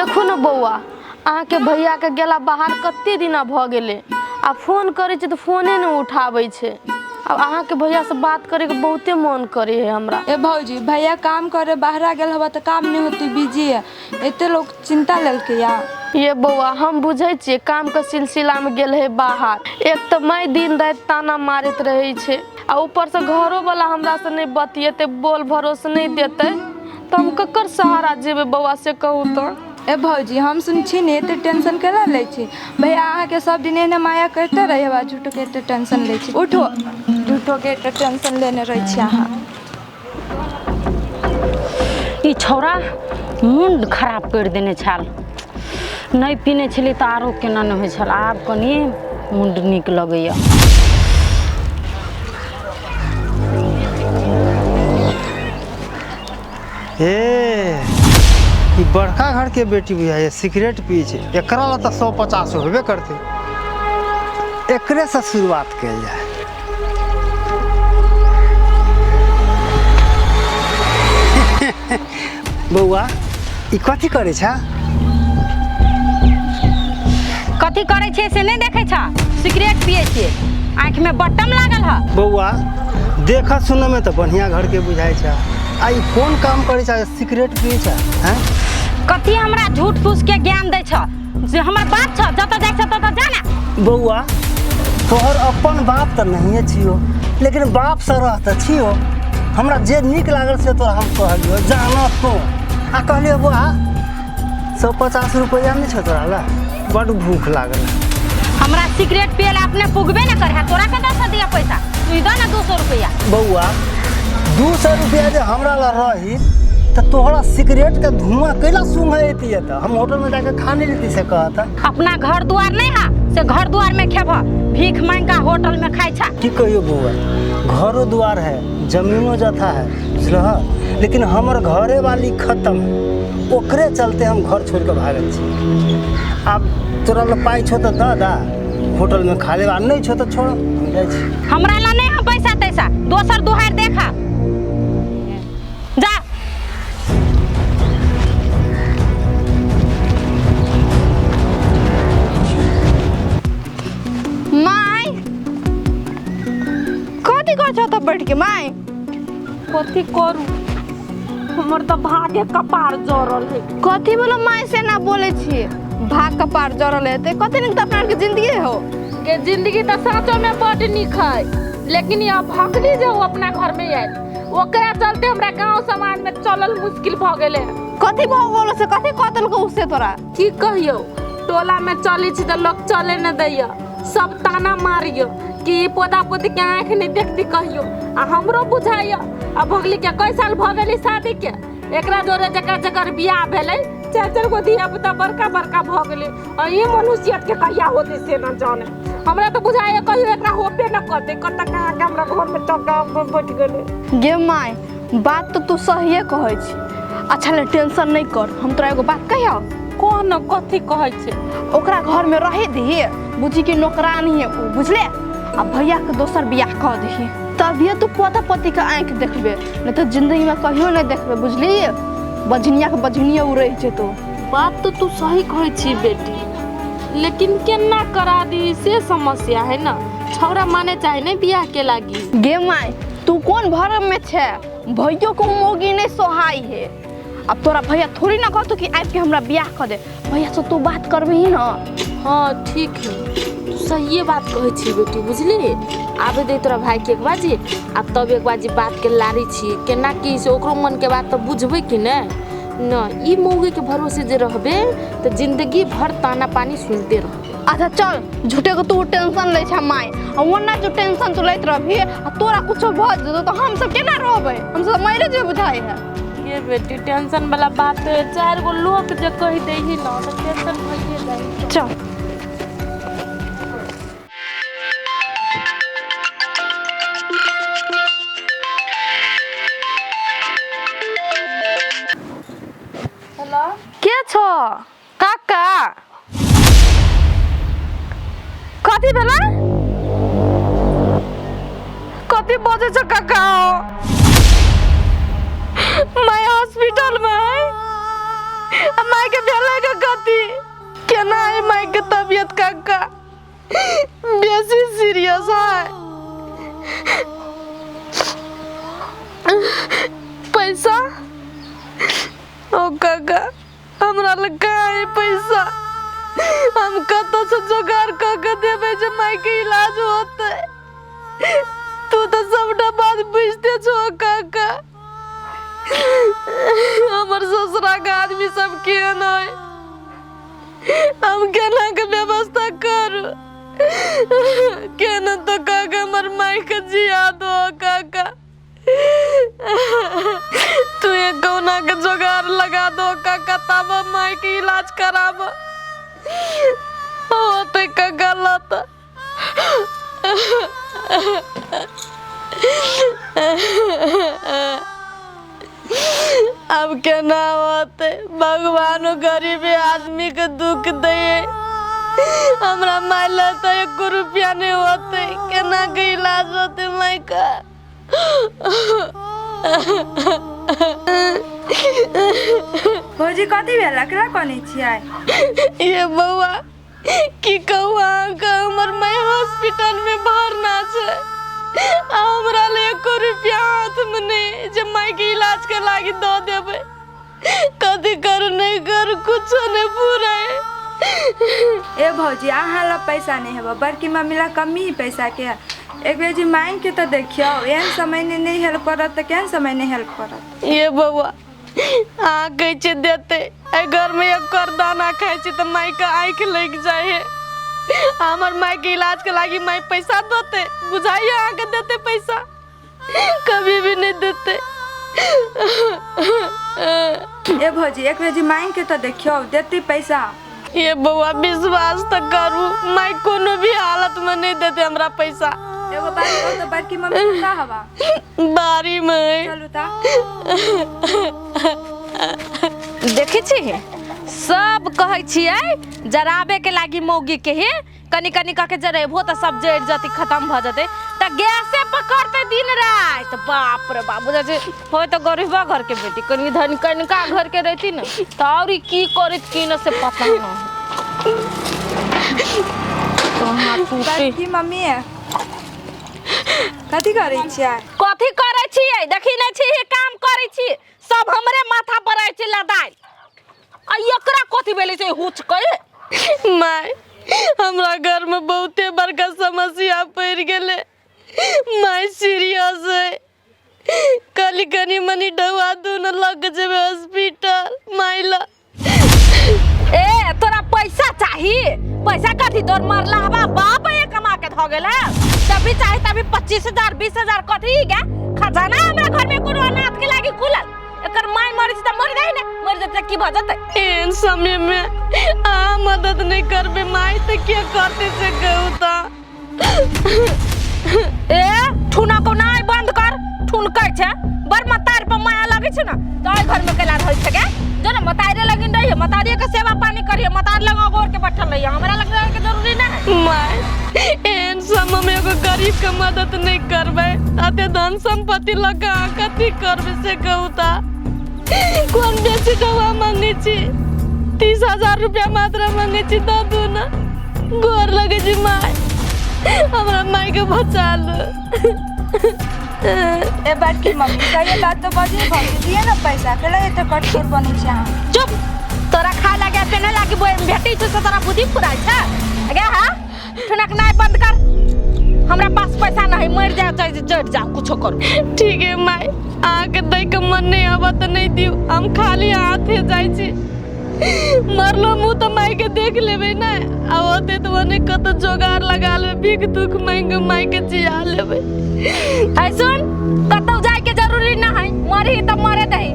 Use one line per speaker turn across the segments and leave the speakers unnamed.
देखू ने बौआ, अहाँके भैयाके गेला बाहर कते दिना भऽ गेलै आ फोन करै छै तऽ फोने नहि उठाबै छै। आब अहाँके भैयासँ बात करैके बहुते मन करै है हमरा।
ए भौजी, भैया काम करे बाहरा गेल हवा तऽ काम नहि होती, बिजी है, एते लोग चिंता लेलकै या।
ये बौआ, हम बुझै छियै कामके सिलसिलामे गेल है बाहर। एक तऽ माय दिन राति ताना मारैत रहै छै आ ऊपरसँ घरोवला हमरासँ नहि बतियेतै, बोल भरोस नहि देतै तऽ हम ककर सहारा जेबै बौआ, से कहू तऽ।
ए भौजी, हम सुन छी ने, एते टेंशन केला लै छी? भैया अहाँके सब दिन एहने माया करिते रहै हवा, झूठो के एते टेंशन लै छी। उठो, झूठो के एते टेंशन लेने रहै छी अहाँ।
ई छौड़ा मुंड खराब करि देने छल। नहि पीने छलियै तऽ आरो केना नहि होइ छल। आब कनि मुंड नीक लगैया।
हे, ई बड़का घर के बेटी भी है, सिगरेट पिए छै, एकरा ला तऽ 150 होबे करतै। एकरे से शुरुआत कयल जाय। बौआ, ई कथी करै छै?
कथी करै छियै से नहि देखै छ? सिगरेट पियै छियै, आँखिमे बटम लागल ह।
बौआ, देखऽ सुनऽ में तऽ बढ़िया घर के बुझाइ छै, आ ई कोन काम करै छै, सिगरेट पियै छै? हैं,
कथी हमरा झूठ फूस के ज्ञान दै छ? जे हमर बाप छ, जतऽ जाइ छ ततऽ जा ने।
बौआ, तोहर अपन बाप तऽ नहिए छियो, लेकिन बाप से रह तऽ छियो। हमरा जे नीक लागल से तोरा हम कहलियो, जाना तू। आ कहलियो बौआ, 150 रुपैआ नहि छौ तोरा लए? बड्ड भूख लागल है।
हमरा सिगरेट पिए ला अपने पुगबे न करे, तोरा कतऽ से दिया पैसा? तू दऽ ने 200 रुपैआ।
बौआ, 200 रुपैआ जे हमरा लए रही तऽ तोहरा सिगरेट के धुआं कैला सूंघे अयती? तऽ हम होटल में जाके खा नहीं लेती से कहता।
अपना घर दुआर नहीं हा से घर दुआर में खेब? भीख मांग का होटल में खाइ छा?
की कहियो बौआ, घरो द्वार है, जमीनो जथा है, बुझलह? लेकिन हमर घरे वाली खत्म है, ओकरे चलते हम घर छोड़ के भागल छी। आब तोरा लग पाइ छौ तऽ दऽ दा, होटल में खा लेब, आ नहि छौ तऽ छोड़, हम जाइ छी।
हमरा ला नहीं हा पैसा तैसा, दोसर दुहार देखा जा।
माय, कथी करै छौ तऽ बैठ के माय? कथी करू, हमर तऽ भागे कपार जरल है। कथी बोलो माय, से ना बोले छी? भाग कपार जरल है ते कथी नीक तऽ अपना आरके जिंदगी हो के जिंदगी तऽ साँचो में बड नीक है, लेकिन यह भगली जे ओ अपना घर में आयल, ओकरा चलते हमरा गांव समाज में चलल मुश्किल भऽ गेलै। कथी भऽ गेलो से? कथी कह देलको उससे तोरा? की कहियौ, टोला में चलै छी तऽ लोक चले न दैया, सब ताना मारियो कि ई पोता पोती के आँखि नहि देखती कहियो। आ हमरो बुझाइया, आ भगली के कई साल भऽ गेलै शादी के, एकरा जोरे जकर जकर बियाह भेलै, चारि चारि गो धिया पुता बड़का बड़का भऽ गेलै, आ ई मनुष्यत के कहिया होतै से न जाने। हमरा तऽ बुझाइया कहियो एकरा होबे न करतै। कतऽ कहाँ के हमरा घर में टका बैठ गेलै। गे माय, बात तऽ तू सहिए कहै छी। अच्छा ले, टेंशन नहीं कर, हम तोरा एगो बात कहियो। कोन कथी कहै छै? ओकरा घर में रहे दही, बुझी कि नौकरानी है उ, बुझले? आ भैया के दोसर बियाह कऽ दही, तभिए तू पोता पोती के आँखि देखबे, नहीं तो जिंदगी में कहियो नहीं देखबे, बुझली? बझनिया के बझनिया उ रहि जेतो। बात तऽ तू सही कहै छी बेटी, लेकिन केना करा दी से समस्या है ना। छौड़ा माने चाहे नहीं बियाह के लागी। गे माय, तू कोन भरम में छे? भैयो को मोगी नहीं सोहाई है। अब तोरा भैया थोड़ी ना कहतो कि आबि के हमरा बियाह कऽ दे। भैया से तू बात करबही ना। हाँ ठीक है, तू सहिए बात कहै छी बेटी, बुझली? आबे दे तोरा भाई के एक बाजी, आ तब एक बाजी बात के लारी छी केना की से, ओकरो मन के बात तऽ बुझबै कि नहि न। ई मौगी के भरोसे जे रहबे तऽ जिंदगी भर ताना पानी सुनते रहबे। अच्छा चल, झूठे के तू टेंशन लै छै माय, आ ओना जो टेंशन तू लैत रहबही आ तोरा कुछो भऽ जेतौ तऽ हम सब केना रहबै? हम सब मरि जेबै बुझाइ है। ये बेटी, टेंशन वाला बात है, चारि गो लोक जे कहि दै ही ना तऽ टेंशन भइए जाइ। चल। हेलो, के छो काका? कथी भेलै? कथी बजै छौ काका? My hospital में है, आ माय के भेलै के सीरियस है। पैसा ओ काका हमरा लग कहाँ है पैसा? हम कतऽ से जोगाड़ कऽ के देबै जे माय के इलाज होतै? तू तऽ सबटा बात बुझते छो काका, हमर ससुरा के आदमी सब केहन है, हम केना के व्यवस्था करू? केना तो काका हमर माय के जिया दो काका, तू एक कौना के जोगाड़ लगा दो काका, तब माय के इलाज कराब होते का गलत। अब केना होते? भगवानो गरीब आदमी के दुख दे, हमरा माय ला तो एको रुपया नहीं होते, केना के इलाज होते माय का?
भौजी कथी भेल? केना कनै छियै?
ये बौआ की कहू अहाँके, हमर माय हॉस्पिटल में भरना छै, आ हमरा ले एको रुपया हाथ में नहीं जे माय के इलाज के लागी दऽ देबै। कथी करू नहीं करू कुछो नहीं पूरे।
ए भौजी अहाँ लग पैसा नहीं हेबो, बड़की मम्मी लग कमी ही पैसा के। एक बेर जी मांगि के तऽ देखियौ, एहन समय ने नहीं हेल्प करत तऽ केहन समय नहीं हेल्प करत?
ये बौआ अहाँ कहै छियै देतै, एहि घरमे एक कर दाना खाइ छी तऽ मायके आँखि लागि जाइ है, हमर मायके इलाज के लागी माय पैसा देतै? बुझाइए अहाँके देतै पैसा? कभी भी नहीं देतै।
ए भौजी एक बेर जी मांगि के तऽ देखियौ, देतै पैसा।
ये बौआ विश्वास तऽ करू, माय कोनो भी हालत में नहीं देतै हमरा पैसा।
एगो बात कहू तऽ बड़की मम्मी का हवा?
बारी में।
चलू ता।
देखै छी सब कहै छियै जराबे के लागी मौगी के ही, कनी कनी कह के जरेबो तऽ सब जरि जतै, खत्म भऽ जतै, तऽ गैसे पकड़तै दिन राति। बाप रे बाप, बुझै छै होय तऽ गरीबा घर के बेटी, कनी धन कनिका घर के रहती ने तऽ और ई की करैत की न से पता न। कहाँ टूटी?
बड़की मम्मी कथी करै छियै?
कथी करै छियै? देखी नहि छी काम करै छी, सब हमरे माथा पर आइ छै लदाइ। आ एकरा कथी भेलै से हुच के?
माय हमरा घर में बहुते बड़का समस्या पड़ि गेलै, माय सीरियस है, कली कनी मनी दवा दू न लग जेबै हॉस्पिटल माय ला।
ए तोरा पैसा चाही? पैसा कथी तोर मरला हवा बाप ये कमा के धऽ गेल है, तभी चाही तभी 25,000 20,000 कथी गे खजाना हमरा घर में कोनो अनाथ के लागी खुलल। एकर माय मरै छै तऽ मरि जाइ ने, मरि जेतै की भऽ जेतै?
एहन समय में अहाँ मदद नहीं करबै माय तऽ के करतै से कहू तऽ?
ए ठुना को नाय बंद कर, ठुनकै छै बड़ मतार पर माया लगै छै ने तऽ एहि घर में कैला रहै छै गे? जो ने मतारे लगिन रहिए, मतारे के सेवा पानी करिए, मतार लग अगोर के बैठल रहिए, हमरा लग रहे के जरूरी ना है।
माय एहन समय में एगो गरीब के मदद नहीं करबै, अते धन संपत्ति लऽ के अहाँ कथी करबै से कहू तऽ? कोन बेसी दवा मांगै छी? 30,000 रुपया मात्र मांगै छी, दऽ दू ने, गोर लगै छी माय, हमरा माय के बचा लू।
ए बड़की मम्मी सही बात तो बजिए भौजी, दिए ना पैसा, केला एते कठोर बनै छै अहाँ?
चुप, तोरा खाय लागे पेने लागी भेटै छौ से तोरा बुद्धि फुराइ छै गे? हाँ ठुनक नाय बंद कर, हमरा पास पैसा नहीं, मरि जाओ चाहे जरि जाओ कुछो करू।
ठीक है माय, अहाँके दै के मन नहीं आबऽ तऽ नहीं दियौ, हम खाली हाथे जाइ छी, मरलो मुँह तऽ माय के देख लेबै ने, आ होतै तऽ ओने कतौ जोगाड़ लगा लेबै, भीख दुख मांगि माय के जिया लेबै।
ऐ सुन, कतौ जाय के जरूरी ना है, मरही तऽ मरे दही,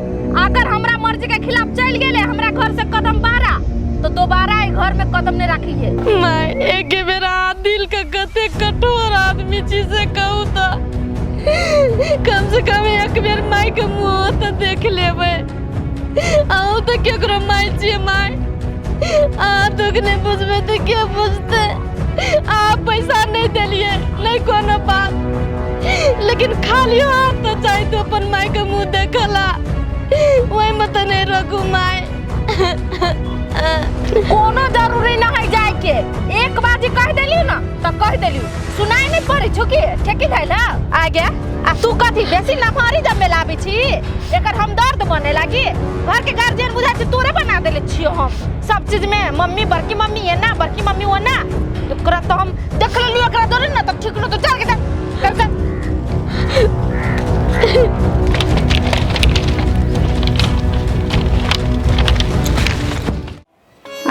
अगर हमरा मर्जी के खिलाफ चलि गेले हमरा घर से कदम बाहर तो दोबारा ई घर में कदम नहीं राखी है।
माय एक बेर अहाँ दिल के कते कठोर आदमी छी से कहू तऽ, कम से कम एक बेर माय के मुँह तऽ देख लेबै। अहूँ तऽ केकरो माय छियै माय, अहाँ दुख नहीं बुझबै तऽ के बुझतै? अहाँ पैसा नहीं देलियै नहीं कोनो बात, लेकिन खाली हाथ तऽ चाही तो अपन माय के मुँह देखला, ओहिमे तऽ नहीं रोकू माय।
कोनो जरूरी ना है जाय के, एक बार पिताजी कह देलियो ना त कह देलियो, सुनाई नहीं पड़ै छौ कि ठेकी धैल आ गया। आ तू कथी बेसी नफारी जब लाबै छी, एकर हम दर्द बने लागी। घर के गार्जियन बुझाइ छै तोरे बना देले छियो हम सब चीज में, मम्मी बड़की मम्मी एना बड़की मम्मी ओना। एकरा तो हम देख लेलियो एकरा जोरे ना त ठीक न तो चल के जा कर जा।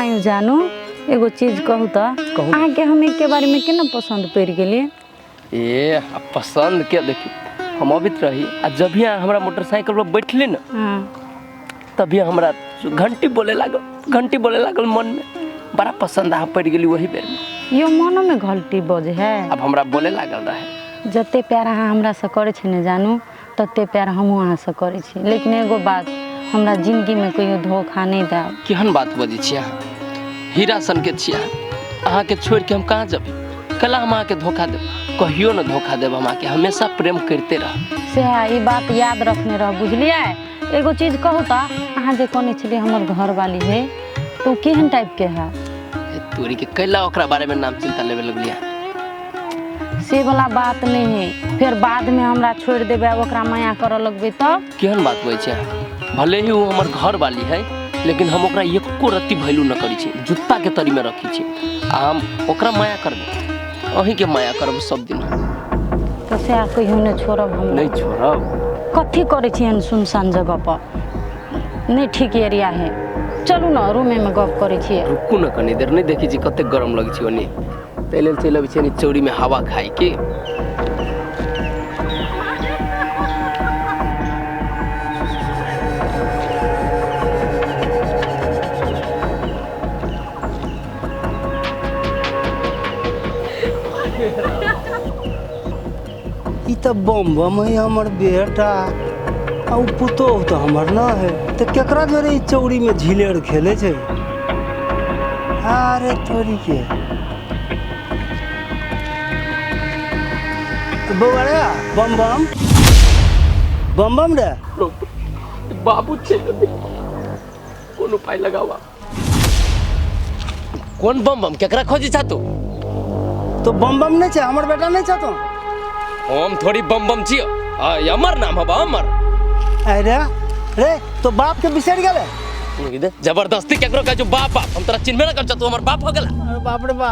आयो जानू एगो चीज कहू त, अहाँके हम के बारे में केना पसंद पड़ि गेलियै?
ए पसंद के देखी हम अबित रही आ जब भी हमरा मोटरसाइकिल पर बैठली ना तभी हमरा घंटी बोले लागल, घंटी बोले लागल मन में, बड़ा पसंद आ पड़ गेली वही बेर में।
यो मनो में घंटी बजे है
अब हमरा बोले लागल रहे।
जते प्यार अहाँ हमरा से करै छी ने जानू, तते प्यार हमहूँ अहाँ से करै छी, लेकिन एगो बात हमरा जिंदगी में कहियो धोखा नहीं देब।
केहन बात बजै छी अहाँ, हीरा सन के छी अहाँ, अहाँके छोड़ि के हम कहाँ जेबै? कला हम अहाँके धोखा देब? कहियो न धोखा देब हम अहाँके, हमेशा प्रेम करते रहब।
सएह ई बात याद रखने रह, बुझलियै? एगो चीज कहू त, अहाँ जे कहने छलियै हमर घरवाली है तो केहन टाइप के है?
तोरी के कैला ओकरा बारे में नाम चिंता लेबे लगलियै?
से वाला बात नहीं है, फिर बाद में हमरा छोड़ देबै ओकरा माया करऽ लगबै तब?
केहन बात कहै छै अहाँ, भले ही वो हमर घरवाली है लेकिन हम ओकरा एको रत्ती वैल्यू न करै छी, जुत्ता के तरी में रखै छी आ हम ओकरा माया करबै, अहीं के माया करब सब दिन।
तो सएह कहियो नहि छोड़ब हम।
नहीं छोड़ब।
कथी करै छी एहन सुनसान जगह पर? नहीं ठीक एरिया है, चलू ना रूमे में गप करै छियै।
रुकू न कनी देर, नहीं देखै छी कतेक गरम लगै छै ओनी, ताहि लेल चलि अबै छियै चौरी में हवा खाइ के।
ई त बम बम है हमर बेटा आ उ पुतोहु तऽ हमर न है, तऽ केकरा जोरे ई चौरी में झिलेर खेले छै? अरे तोरी के बौआ रे, बम बम बम बम रे
बाबू छै, कोन उपाय लगावा? कोन बम बम केकरा खोजी छा तू?
तो बम बम नहीं छै हमर बेटा, नहीं छै तो
हम थोड़ी बम बम छियो, अमर नाम हबा अमर।
अरे रे तो बाप के बिसरि गेले?
जबरदस्ती केकरो कहै छौ बाप बाप, हम तोरा चिन्हबे न कर छौ, तू हमर बाप हो गेला।
अरे बाप रे बा,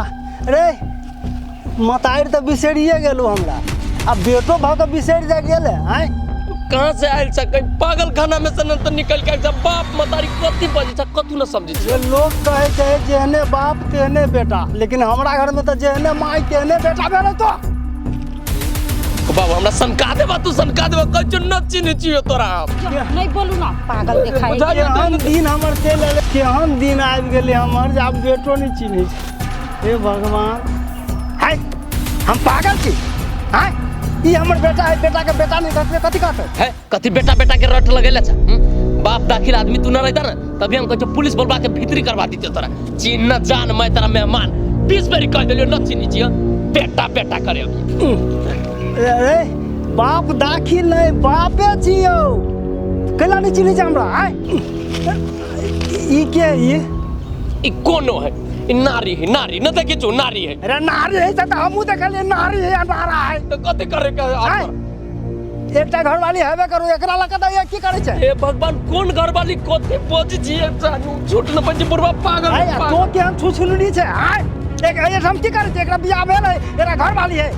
रे मतारि तऽ बिसरिए गेलू हमरा, आ बेटो भऽ के बिसरि जा गेले। आँय
कहाँ से आयल छ? कहीं पागल खाना में से न त निकल के आयल छ। बाप मतारी कथी बजै छ कथू न समझै छ।
लोग कहै छै जेहने बाप तेहने बेटा, लेकिन हमरा घर में तऽ जेहने माय तेहने बेटा भेलै। तो
बाबू हमरा सनका देबा, तू सनका देबा, कहै छौ न चिन्है छियौ तोरा हम।
नहीं बोलू ना पागल देखाइ।
केहन दिन हमर चलि एलै, केहन दिन आबि गेलै हमर जे आब बेटो नहि चिन्है छै। हे भगवान, हाय हम पागल छी? आँय ई हमर बेटा है, बेटा के बेटा नहीं कहते कथी कहते
है? कथी बेटा बेटा के रट लगेले छ? बाप दाखिल आदमी तू न रहता ना तभी हम कहै छौ पुलिस बोलबा के भीतरी करवा दितियौ तोरा। चिन्ह न जान मैं तेरा मेहमान, 20 बेरी कह देलियौ न चिन्है छियौ, बेटा बेटा करे अभी।
अरे बाप दाखिल नहीं बापे छियौ, कैला नहीं चिन्है छै हमरा? आँय ई के
ई कोनो है? ई नारी है, नारी न देखै छौ, नारी है।
अरे नारी है तऽ हमहूँ देखलियै नारी है नारा है।
तऽ कथी करे के है?
एकटा घरवाली हेबे करू, एकरा लऽ कऽ तऽ की करै छै?
हे भगवान, कोन घरवाली कथी बजै छियै जानू, झूठ न बजै बुढ़वा पागल।
तो केहन छुछुनरी छै? आँय एक हम की करै छै? एकरा बियाह भेल है, एकरा घरवाली है।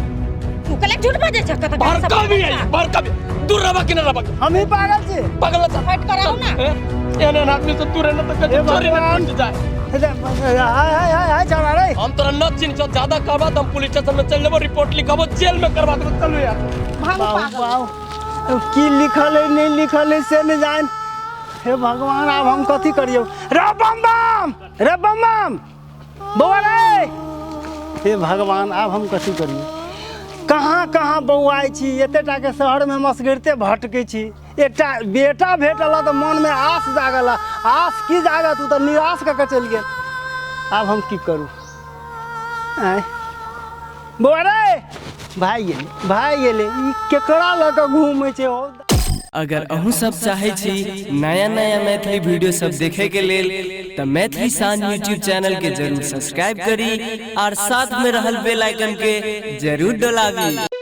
तू कले झूठ बजै छ? कत
बड़का भी है, बड़का भी दूर रहबा कि न रहबा?
हम ही पागल छी,
पागल छ।
फाइट कराउ ना
एहन एहन आदमी से तू रहना तऽ कथी चोरी न टूट जाए।
हाय हाय हाय हाय चला रे,
हम तोरा न चिन्ह छौ, ज्यादा कहबा तऽ हम पुलिस स्टेशन में चलि जेबो, रिपोर्ट लिखाबो, जेल में करवा देबो। चलू यार।
बाबू की लिखल है नहीं लिखल है से नहीं जान। हे भगवान आब हम कथी करियौ? रे बम बम, रे बम बम बौआ रे, हे भगवान आब हम कथी करियौ? कहाँ कहाँ बौआइ छी, एते टाके शहरमे हम असगरिते भटकै छी। एकटा बेटा भेटल तऽ मनमे आस जागल, आस की जागत, ओ तऽ निराश कऽ के चलि गेल। आब हम की करू? आँय बौआ रे, भागि गेलै भागि गेलै, ई केकरा लऽ कऽ घूमै छै? हो।
अगर अहूँ सब चाहै छी नया नया मैथिली वीडियो सब देखे के लेल तऽ मैथिली शान यूट्यूब चैनल के जरूर सब्सक्राइब करी और साथ में रहल बेल आइकन के जरूर डोलाबी।